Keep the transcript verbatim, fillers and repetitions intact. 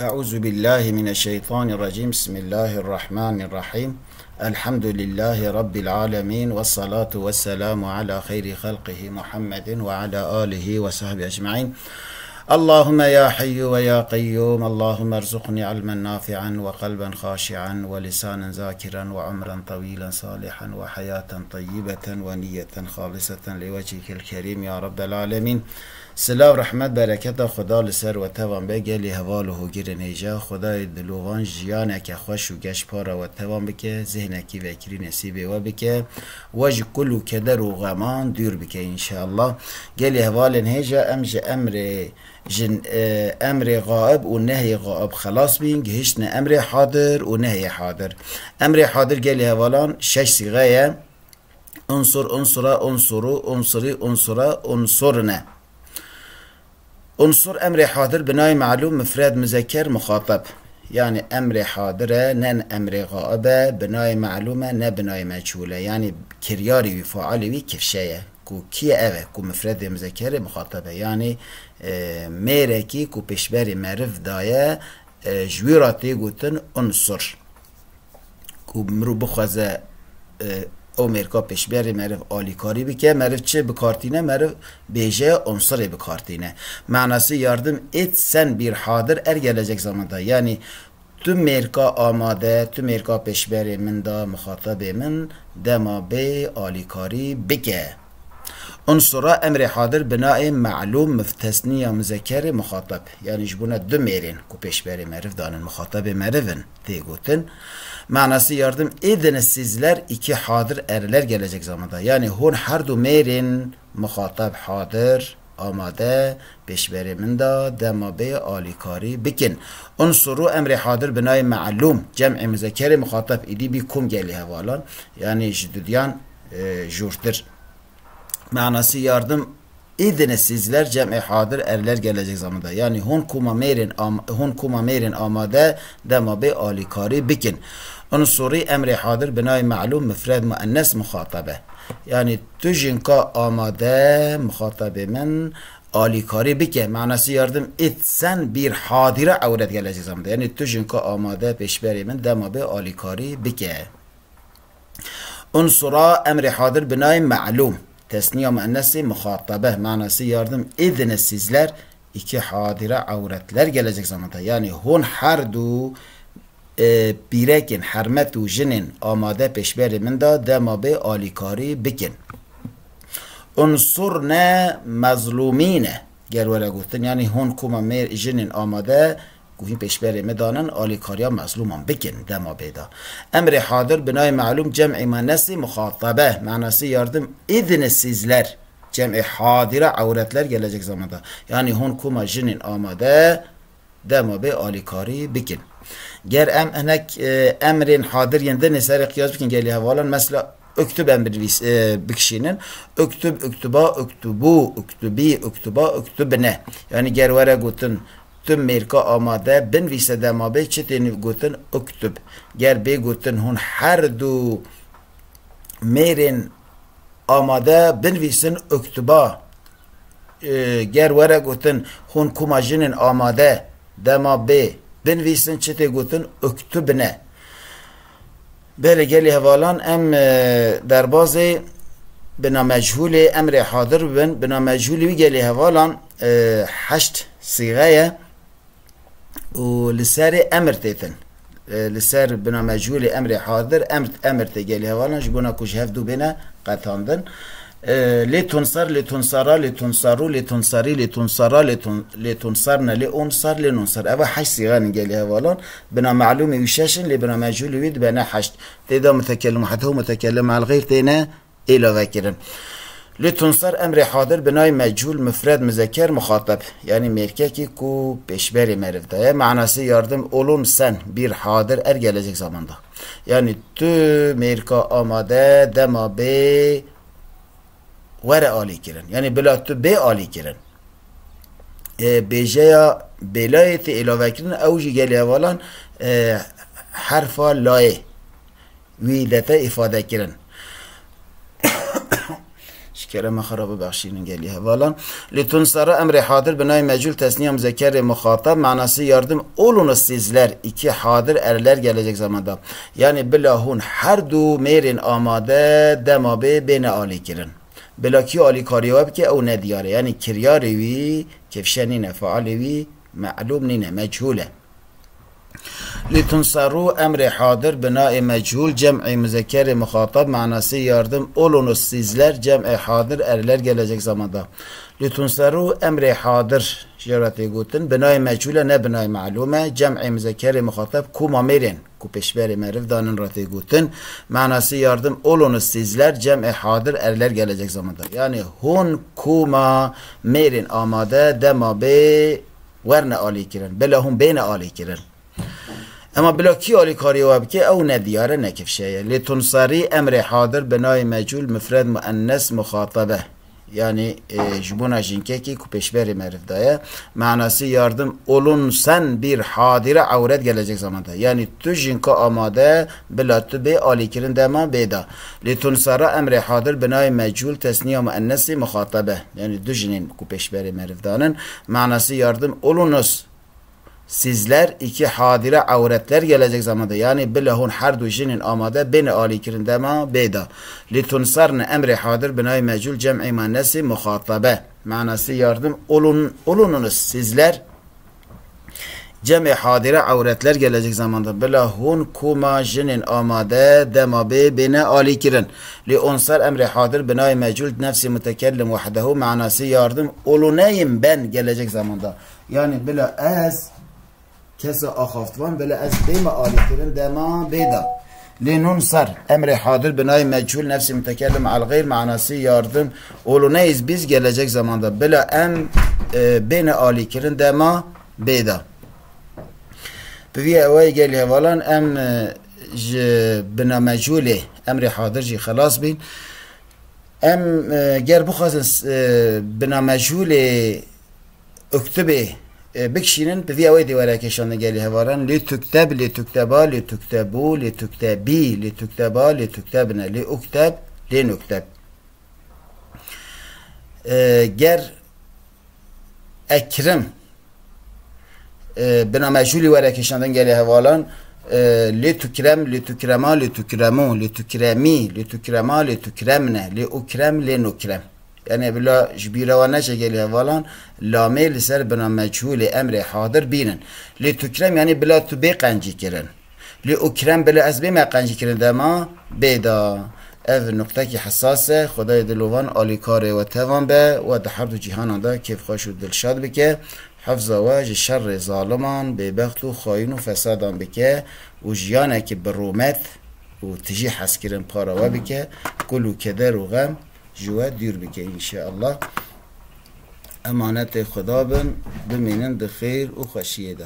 أعوذ بالله من الشيطان الرجيم. بسم الله الرحمن الرحيم. الحمد لله رب العالمين، والصلاة والسلام على خير خلقه محمد وعلى آله وصحبه أجمعين. اللهم يا حي ويا قيوم، اللهم ارزقني علما نافعا وقلبا خاشعا ولسانا ذاكرا وعمرا طويلا صالحا وحياة طيبة ونية خالصة لوجهك الكريم يا رب العالمين. Silav, rehmet, bereketa Xuda li ser we tevan be, gelê heval û hogirên hêja. Xwedayê dilovan jiyaneke xweş û geşpara we tevan bike, zihnekî vekirî nesîbê we bike, we ji kul û keder û xeman dûr bike înşeallah. Gelê hevalên hêja, em ji emrê, ji, e, emrê xaib û nehyê xaib xelas bîn, gihiştine emrê hadir û nehyê hadir. Emrê hadir gelê hevalan şeş sîxe ye. Unsur, unsura, unsuru, unsuri, unsura, unsurine. Unsur emrê hadir binayê melûm mifred muzeker muxatab. Yanî emrê hadir e, ne emrê xaib e, binayê melûm e, ne binayê meçhûl e. Yanî kiryarê wî, failê wî kifşe ye. Ku kî ye, ev e, ku mifredê muzekerê muxatab e. Yanî, e, mêrekî ku pêşberê meriv daye, e, ji wî re tê gotin unsur. Ku mirov bixwaze, e, ew mêrka pêşberê meriv alîkarî bike, meriv çi bi kar tîne? Meriv bêje unsirê bi kar tîne. Manası yardım et sen bir hadir er gelecek zamanda. Yanî tu mêrka amade, tu mêrka pêşberê min da, muxatabê min, dema bê alîkarî bike. Unsura emrê hadir binayê melûm mif-, tesniya muzekerê muxatab. Yanî ji bona du mêrên ku pêşberê meriv danin, muxatabê meriv in, tê gotin. Manası yardım ediniz sizler iki hadir erler gelecek zamanda. Yanî hûn her du mêrên muxatab hadir, amade, pêşberê min da, dema bê alîkarî bikin. Unsuru emrê hadir binayê melûm, cem'ê muzekerê muxatab, îdî bî kom gelê hevalan. Yanî ji dudiyan, e, jûrtir. Manası yardım ediniz sizler cem'ê hadir erler gelecek zamanda. Yanî hûn koma mêrên am-, hûn koma mêrên amade dema bê alîkarî bikin. Unsuri emrê hadir binayê melûm mifred muennes muxatabe. Yanî tu jinka amade muxatabê min alîkarî bike. Manası yardım et sen bir hadire ewret gelecek zamanda. Yanî tu jinka amade pêşberê min dema bê alîkarî bike. Unsura emrê hadir binayê melûm. Tesniya muennesê muxatabe. Manası yardım ediniz sizler iki hadire ewretler gelecek zamanda. Yanî hûn her du, e, pîrekên hermet û jinên amade pêşberê min da dema bê alîkarî bikin. Unsurne mezlûmîne. Ger were gotin, yanî hûn koma mêr jinên amade ku hîn pêşberê me danin, alîkariya mezlûman bikin dema bê de. Emrê hadir binayê melûm cem'ê muennesê muxatabe, manası yardım ediniz sizler. Cem'ê hadire ewretler gelecek zamanda. Yanî hûn koma jinên amade dema bê alîkarî bikin. Ger em hinek, e, emrên hadir yên dinê serê qiyas bikin gelî hevalan, mesela uktub em binivîs-, e, bikişînin. Uktub, uktuba, uktubu, uktubi, uktuba, uktubne. Yanî ger were gotin tu mêrka amade binivîse dema bê çi tê gotin? Uktub. Ger bê gotin hûn her du mêrên amade binivîsin uktuba. E, ger were gotin hûn koma jinên amade dema bê binivîsin çi tê gotin? Uktubne. Belê gelî hevalan em, e, derbazê bina mechûlê emrê hadir bibin. Bina mechûlê wî gelî hevalan, e, heşt sîxe ye û li serê emir têtin. E, li ser bina mechûlê emrê hadir emr, emir tê gelî hevalan ji bona ku ji hev du bêne qetandin. E, lê tunsar, lê tunsara, lê tunsaru, lê tunsarî, lê tunsara, lê tun-, lê tunsarne, lê unsar, lê nunsar. Eva heşt sîxan in gelî hevalan. Bina melûmê wî şeş in, lê bina mechûlê wî dibene heşt. Tê de mutekellim wahid û mutekellim el xeyr têne îlave kirin. Lê tunsar emrê hadir binayê mechûl mifred muzeker muxateb. Yanî mêrkekî ku pêşberê meriv de ye. Manası yardım olun sen bir hadir er gelecek zamanda. Yanî tu mêrka amade dema bê were alî kirin. Yanî bila tu bê alî kirin. E, bêjeya bêlayê tê îlave kirin, ew jî gelê hevalan, e, herfa layê wî dete îfade kirin. Ji kerema xwe re bibexşînin gelî hevalan. Litunsara emrê hadir binayê mecûl tesniya muzekerê muxatab, manası yardım olunuz sizler, iki hadir erler gelecek zamanda. Yani bila hûn her du mêrên amade dema bê bêne alîkirin. Bila kî alîkarî we bike ew nediyar e. Yani kiryarê wî kevşe nîne, faalê wî melûm nîne, mechûl e. Litunsarû emrê hadir binayê mechûl cem'ê muzekerê muxatab, manası yardım olunuz sizler, cem'ê hadir erler gelecek zamanda. Litunsarû emrê hadir jê re tê gotin binayê mechûl e, ne binayê melûm e, cem'ê muzekerê muxatab kûma mêrên ku pêşberê meriv danin re tê gotin. Manası yardım olunuz sizler, cem'ê hadir erler gelecek zamanda. Yani hûn kûma mêrên amade dema bê werne alîkirin. Bila hûn bêne alîkirin. Ema bila kî alîkarî we bike, ew nediyar e, nekifşe ye. Lê tunsarî emrê hadir binayê mecûl mifred muennes muxatabe. Yani e, ji bona jinkekî ku pêşberê meriv daye. Manası yardım olun sen bir hadire ewret gelecek zamanda. Yani tu jinka amade bila tu bê alîkirin dema bê da. Lê tunsara emrê hadir binayê mecûl tesniya muennesî muxatabe. Yani du jinên ku pêşberê meriv danin. Manası yardım olunuz. Sizler iki hadire avretler gelecek zamanda. Yani bila hûn her du jinên amade bêne alîkirin dema bê da. Litunsarne emrê hadir binayê mecûl cem'ê muennesî muxatabe. Manası yardım olun, olununuz sizler. Cem'ê hadire avretler gelecek zamanda. Bila hûn kûma jinên amade dema bê bêne alîkirin. Lê onsar emrê hadir binayê mecûl nefsê mutekellim wahdehu. Manası yardım oluneyim ben gelecek zamanda. Yani bila ez kesa axaftvan, bila ez bême alîkirin dema bê da. Lê nun ser emrê hadir binayê mecûl nefsê mutekellim al xeyr manası yardım oluneyîz biz gelecek zamanda. Bila em e, bêne alîkirin dema bê da. Bi vî ewayê gelî hevalan em e, ji bina mecûlê emrê hadir jî xelas bîn. Em e, ger bixwazin e, bina mecûlê uktibê e, bikişînin, bi vî ewê dê were kêşandin gelî hevalan. Lê tukteb, lê tukteba, lê tuktebû, lê tuktebî, lê tukteba, lê tuktebne, lê ukteb, lê nukteb. E, ger ekrim e, bina mecûlî were kêşandin gelê hevalan. E, lê tukrem, lê tukrema, lê tukremû, lê tukremî, lê tukrema, lê tukremne, lê ukrem, lê nukrem. Yani bila ji bîra we neçe gelê hevalan, lamê li ser bina mecûlê emrê hadir bînin. Lê tukrem yani bila tu bê qencî kirin. Lê ukrem bila ez bême qencî kirin dema bê da. Ev nuqtekî hesas e. Xwedayê dilovan alîkarê we tevan be, we di her du cîhanan de kêfxweş û dilşad bike. Hifza we ji şerê zaliman, bêbext û xayîn û fesadan bike û jiyanekî bi rûmet û tijî hezkirin para we bike. Kul û keder û xem ji we dûr bike înşeallah. Emanetê Xweda bin, bimînin di xêr û xweşiyê de.